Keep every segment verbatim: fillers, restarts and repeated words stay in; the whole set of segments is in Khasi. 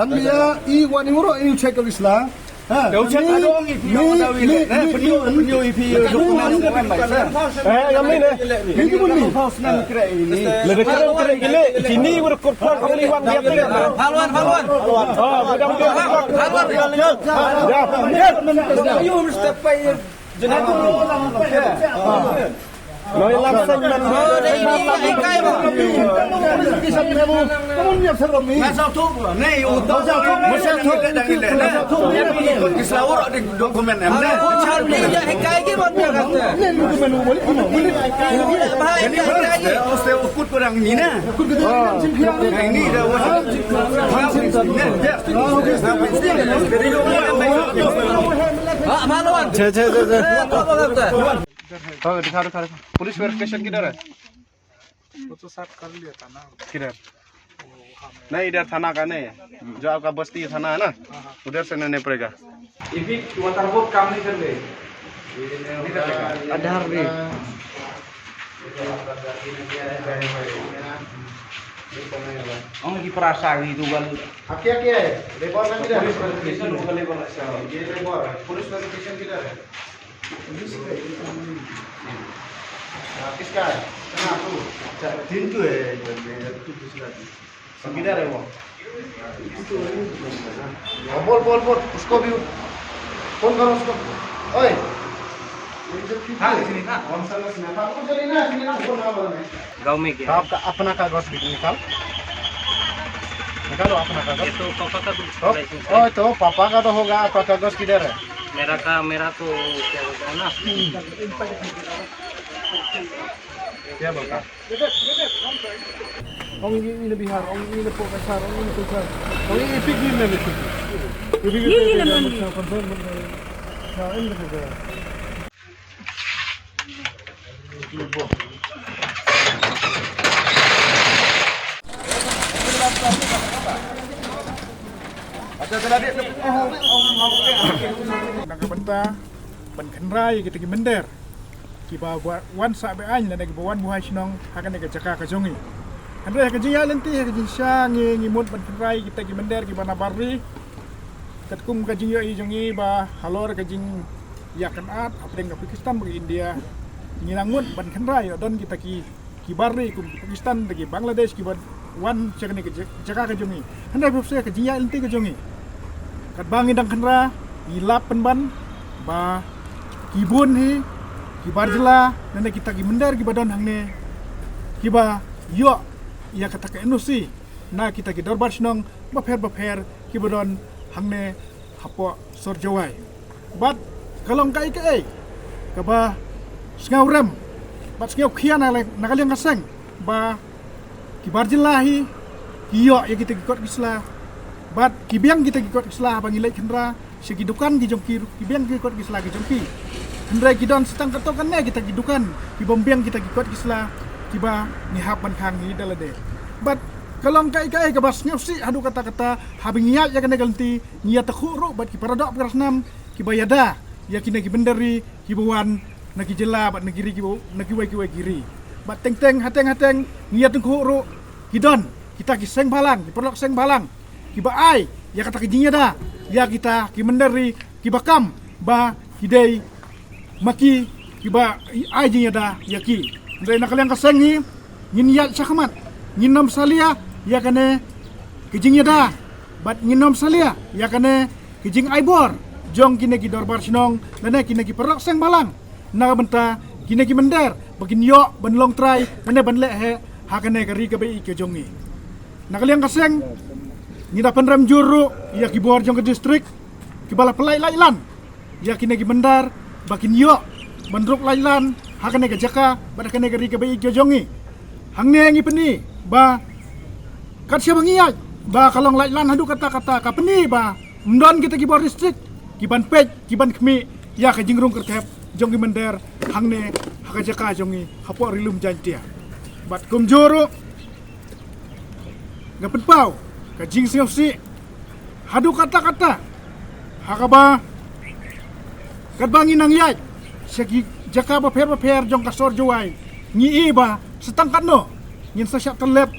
Hynrei i wan i wuro i check list la. Ha. Dau check la dong i phi. Ni ni ni ni. Eh, yang ni ni. Ni tu pun ni. Lada kena kena gile, sini baru kurang kali wan dia tu. Palwan, palwan. Ah, padang dia. Palwan. Ya. Ya. You must step by. Noi lam seng man. Dokumen em ne. Uste ukut kurang ni na. Ini dah. Che, che, che, che. हाँ, दिखा, दिखा, दिखा। पुलिस वेरिफिकेशन किधर है? वो तो साफ कर लिया था ना। किधर? वो हमें नहीं, इधर थाना का नहीं है। जो आपका बस्ती थाना है ना, हाँ, हाँ। उधर से लेने पड़ेगा। ये भी वाटर बोर्ड काम नहीं कर रहे। नहीं कर रहे। आधार भी। Ang ki prasa gitu kan. Apa ya, apa ya? Labor kan tidak? Police verification, bukan labor. Ini labor. Police verification tidak ada. किसका है? कहाँ तू? अच्छा, तीन तो है इधर में, इधर तो दूसरा भी। किधर है वो? हाँ, बोल, बोल, बोल, उसको भी फोन करो उसको। ओए। हाँ, किसी ने कहा। कौन सा बस में था? वो चलिए ना, चलिए ना, फोन ना बोलने। गांव में क्या? आपका अपना कागज भी निकाल। निकालो अपना कागज। ये तो पापा का तो तो, लाइसेंस है। ओ, तो पापा का तो होगा, आपका कागज किधर है? मेरा का, मेरा तो क्या बोलता है ना? क्या बोलता? Ong i, i na Bihar, ong i na Pokachar, ong i na Pokachar. Ong i, i pik ni na pik. I pik ni na pik. Na ka bynta ban khynra ïa kita ki mynder kiba wa-, wan sah be-aiñ lane kiba wan buhai shnong ha kane ka jaka ka jong ngi. Hynrei ha ka jingïaid lynti, ha ka jingshisha ngi, ngi mut ban kynrei kita ki mynder kiba na bar ri. Katkum ka jingïohi jong ngi ba halor ka jingïakynad hapdeng ka Pakistan bad ka India, ngi nang mut ban kynrei ïoh don kita ki, ki bar ri kum ki Pakistan, ki Bangladesh, kiba wan sha kane ka ja-, jaka ka jong ngi. Hynrei bad sha ka jingïaid lynti ka jong ngi, katba ngi dang kynrei, ngi lap pynban ba ki bun hi ki bar jylla, lane kita ki mynder kiba don hangne, kiba ïoh ïa kata ka N O C na kita ki dorbar shnong bapher bapher kiba don hangne hapoh sor Jowai. Bad ka long kaei kaei kaba sngewrem bad sngewkhia na, na ka liang ka seng ba ki bar jylla hi ki ïoh ïa kita ki kot ki sla, bad ki biang kita ki kot ki sla haba ngi leit kynrei sha ki dukan ki jong ki ruh, ki biang ki kot ki sla ki jong ki. Hynrei ki don sa tang katto katne kita ki dukan ki bym biang kita ki kot ki sla kiba ngi hap ban khang hi da lade. Bad ka long kaei kaei kaba sngewsih haduh katta katta, haba ngi ïaid ïa kane ka lynti ngi ïatyngkhuh ruh bad ki para doh para snam kiba ïada ïa kine ki mynder ri kiba wan na ki jylla bad na ki ri kiba, na kiwei kiwei ki ri. Bad teng teng, hateng hateng ngi ïatyngkhuh ruh ki don kita ki seng bhalang, ki paralok seng bhalang kiba ai ïa kata ka jingïada ïa kita ki mynder ri kiba kam ba ki dei ma ki kiba ai jingïada ïa ki. Hynrei na ka liang ka seng ngi, ngin ïaid shakhmat, ngin ym salia ïa kane ka jingïada bad ngin ym salia ïa kane ka jingai bor jong kine ki dorbar shnong lane kine ki paralok seng bhalang na ka bynta kine ki mynder ba kin ïoh ban long trai lane ban leh heh ha kane ka ri kaba ïeit ka jong ngi. Na ka liang ka seng ngi da pynrem jur ruh ïa ki bor jong ka distrik kiba la pynlait lait lan ïa kine ki mynder ba kin ïoh ban ruk lait lan ha kane ka jaka bad ha kane ka ri kaba ïeit ka jong ngi. Hangne ngi pyni ba kat shaba ngi ïaid ba ka long lait lan haduh katta katta, ka pyni ba ym don kita ki bor distrik ki ban peit, ki ban khmih ïa ka jingrung kyrthep jong ki mynder hangne ha ka jaka jong ngi hapoh Ri Lum Jaiñtia. Bad kumjuh ruh nga pynpaw ka jingsngewsih haduh katta katta ha kaba katba ngi nang ïaid sha ki jaka bapher bapher jong ka sor Jowai, ngi i ba sa tang katno ngin sa shah tyllep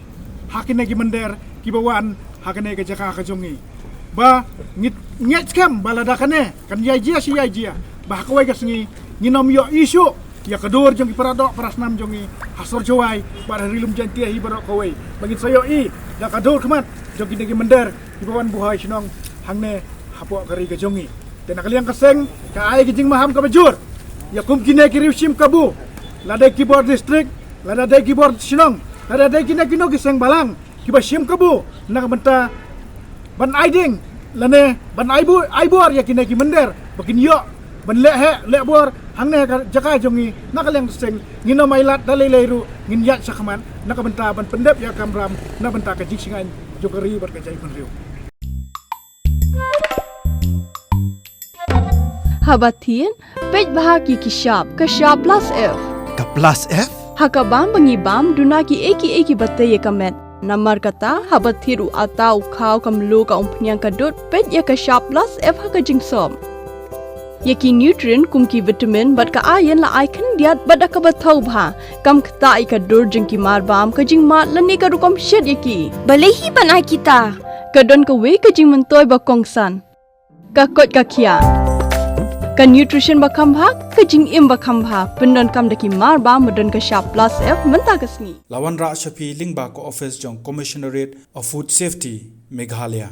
ha kine ki mynder kiba wan ha kane ka jaka ka jong ngi. Ba ngi ngeit skhem ba lada kane kan ïai jia shi ïai jia, ba ha kawei ka sngi ngin ym ïoh issue ïa ka dur jong ki para doh para snam jong ngi ha sor Jowai bad ha Ri Lum Jaiñtia hi baroh kawei, ba ngin sa ïohi da ka dur khmat jong kine ki mynder kiba wan buhai shnong hangne hapoh ka ri ka jong ngi. Te na ka liang ka seng ka ai ka jingmaham kaba jur ïa kum kine ki riew shim kabu, lada dei ki bor distrik, lada dei ki bor shnong, lada dei kine kino ki seng bhalang kiba shim kabu na ka bynta ban ai ding lane ban ai bu-, ai bor ïa kine ki mynder ba kin ïoh ban leh heh leh bor hangne ha ka jaka jong ngi. Na ka liang ka seng ngin ym ailad da lei lei ruh, ngin ïaid shakhmat na ka bynta ban pyndep ïa ka kamram na bynta ka jingshngaiñ jong ka ri bad ka jaitbynriew. Haba thied, peit bha ki ki shap, ka shap plus F. Ka plus F? Ha ka bam ba ngi bam, duna ki ei ki ei kiba tei ïa ka met. Namar kata, haba thied u atta, u khaw, ka mluh, ka umphniang, ka dud, peit ïa ka shap plus F ha ka jingsop. Ïa ki nutrient kum ki vitamin bad ka iron la ai khyndiat bad da kaba thaw bha. Kam ktah ïa ka dur jong ki mar bam, ka jingmad lane ka rukom shet ïa ki. Balei hi ban ai kita? Ka don kawei ka jingmyntoi ba kongsan. Ka koit ka khiah. Ka nutrition ba kham bha, ka jingim ba kham bha. Pyndonkam da ki mar bam ba don ka shap plus F mynta ka sngi. La wanrah sha phi lyngba ka office jong Commissionerate of Food Safety, Meghalaya.